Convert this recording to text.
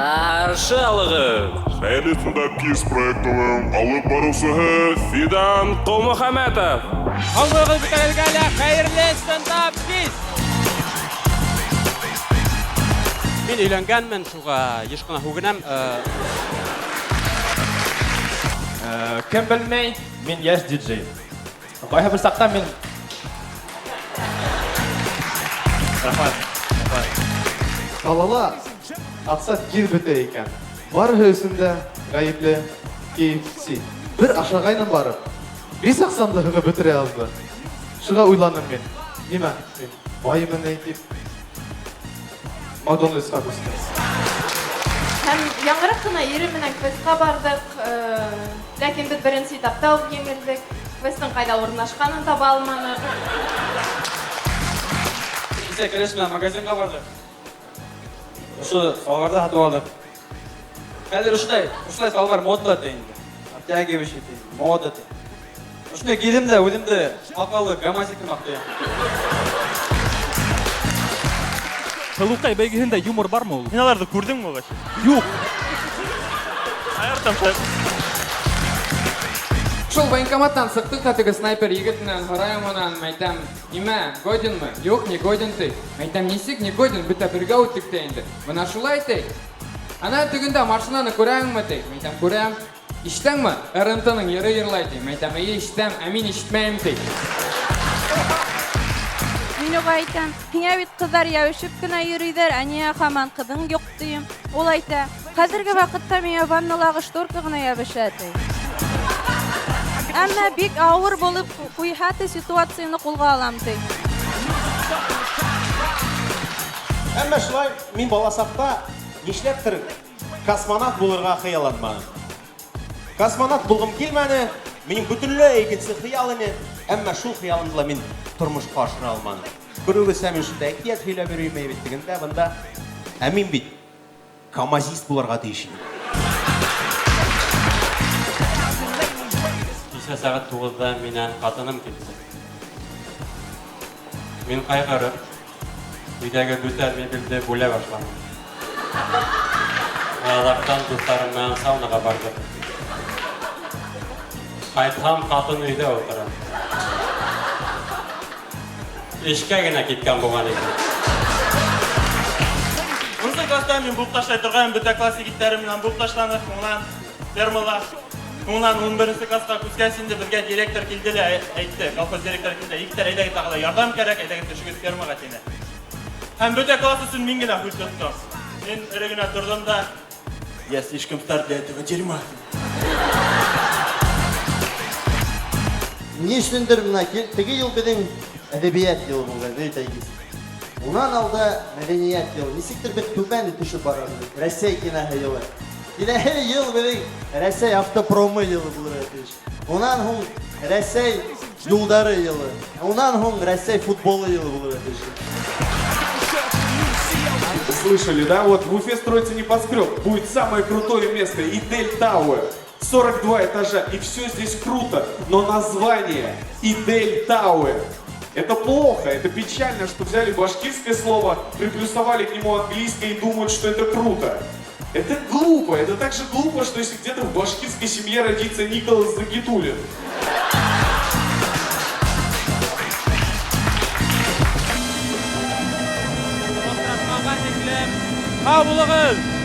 Ҡаршы алығыҙ! Хәйерле стендап-кис проектының алып барыусыһы Фидан Ҡолмөхәмәтов. Һаумыһығыҙ бөтәгеҙгә лә, хәйерле стендап-кис! Мин өйләнгәнмен, шуға еш ҡына һүгенәм. Кем белмәй, мин яшь диджей. Ҡайһы бер саҡта мин Рәхмәт. Рәхмәт. Ҡалала аҡса тиҙ бөтә икән. Барыһы өсөн дә ғәйепле KFC. Бер ашағайным барып, биш аҡсамды һығып бөтөрә яҙҙы. Шуға уйланым мин, нимә, мин баймын ни тип. Макдональдсҡа күстем. Һәм яңыраҡ ҡына ире менән квестка барҙыҡ, ләкин беҙ беренсе этапта уҡ еңелдек. Квестың ҡайҙа урынлашҡанын таба алманыҡ. Кисә кәләш менән магазинға барҙыҡ. Ошо салбарҙы һатып алдыҡ. Хәҙер ошондай, ошолай салбар модала ти инде. Обтягивающий ти, мода ти. Ошоно кейҙем дә үҙемде һаҡаллы гомосек һымаҡ тоям. Һылыуҡай бәйгеһендә юмор бармы ул? Һин аларҙы күрҙеңме вообще? Юҡ. Айыртам шәп. Шул военкоматтан сыҡтыҡ та теге снайпер егет менән һорайым унан, мәйтәм, нимә, годенмы? Юҡ, не годен ти. Мәйтәм, нисек не годен, бөтә бергә үттек тә инде. Бына шулай ти. Ана тегендә машинаны күрәңме ти? Мәйтәм, күрәм. Ишетәңме? РНТ-ның йыры йырлай ти. Мәйтәм, эйе, ишетәм, ә мин ишетмәйем ти. Мин уға әйтәм, һиңә бит ҡыҙҙар йәбешеп кенә йөрөйҙәр, ә ниңә һаман ҡыҙың юҡ тием. Ул әйтә, хәҙерге ваҡытта миңә ванналағы шторка ғына йәбешә ти. Әммә бик ауыр булып ҡуйһа ти, ситуацияны ҡулға алам ти. Әммә шулай мин баласаҡта нишләптер космонавт булырға хыялланманым. Космонавт булғым килмәне, минең бөтөнләй икенсе хыял ине, әммә шул хыялымды ла мин тормошҡа ашыра алманым. Күреүегеҙсә, мин шунда әкиәт һөйләп йөрөйөм бит тегендә, бында. Ә мин бит камазист булырға тейеш инем. Кисә сәғәт туғыҙҙа минән ҡатыным китте. Мин ҡайғырып, өйҙәге бөтә мебелде бүлә башланым. Аҙаҡтан дуҫтарым менән саунаға барҙыҡ. Ҡайтһам, ҡатын өйҙә ултыра. Эшкә генә киткән булған икән. Унынсы класста мин буҡ ташлай торғайным, бөтә класс егеттәре менән буҡ ташланыҡ, һуңынан фермала. Һуңынан 11 класҡа күскәс инде беҙгә директор килде лә әйтте, колхоз директоры килде, егеттәр, әйҙәгеҙ, тағы ла ярҙам кәрәк, әйҙәгеҙ төшөгөҙ фермаға тине. Һәм бөтә класс өсөн мин генә һүҙ тоттом. Мин эре генә торҙом да, я слишком стар для этого дерьма. Ни өсөндөр бына теге йыл беҙҙең әҙәбиәт йылы булды, бөтә икесе. Унан алда мәҙәниәт йылы. Нисектер беҙ түбән төшөп барабыҙ. Рәсәй киноһы йылы. Киләһе йыл беҙҙең Рәсәй автопромы йылы булырға тейеш. Унан һуң Рәсәй юлдары йылы. Унан һуң Рәсәй футболы йылы булырға тейеш. Слышали, да? Вот в Уфе строится небоскреб. Будет самое крутое место. Идель Тауэр. 42 этажа. И все здесь круто. Но название Идель Тауэр. Это плохо, это печально, что взяли башкирское слово, приплюсовали к нему английское и думают, что это круто. Это глупо, это так же глупо, что если где-то в башкирской семье родится Николас Загидуллин. Һау булығыҙ!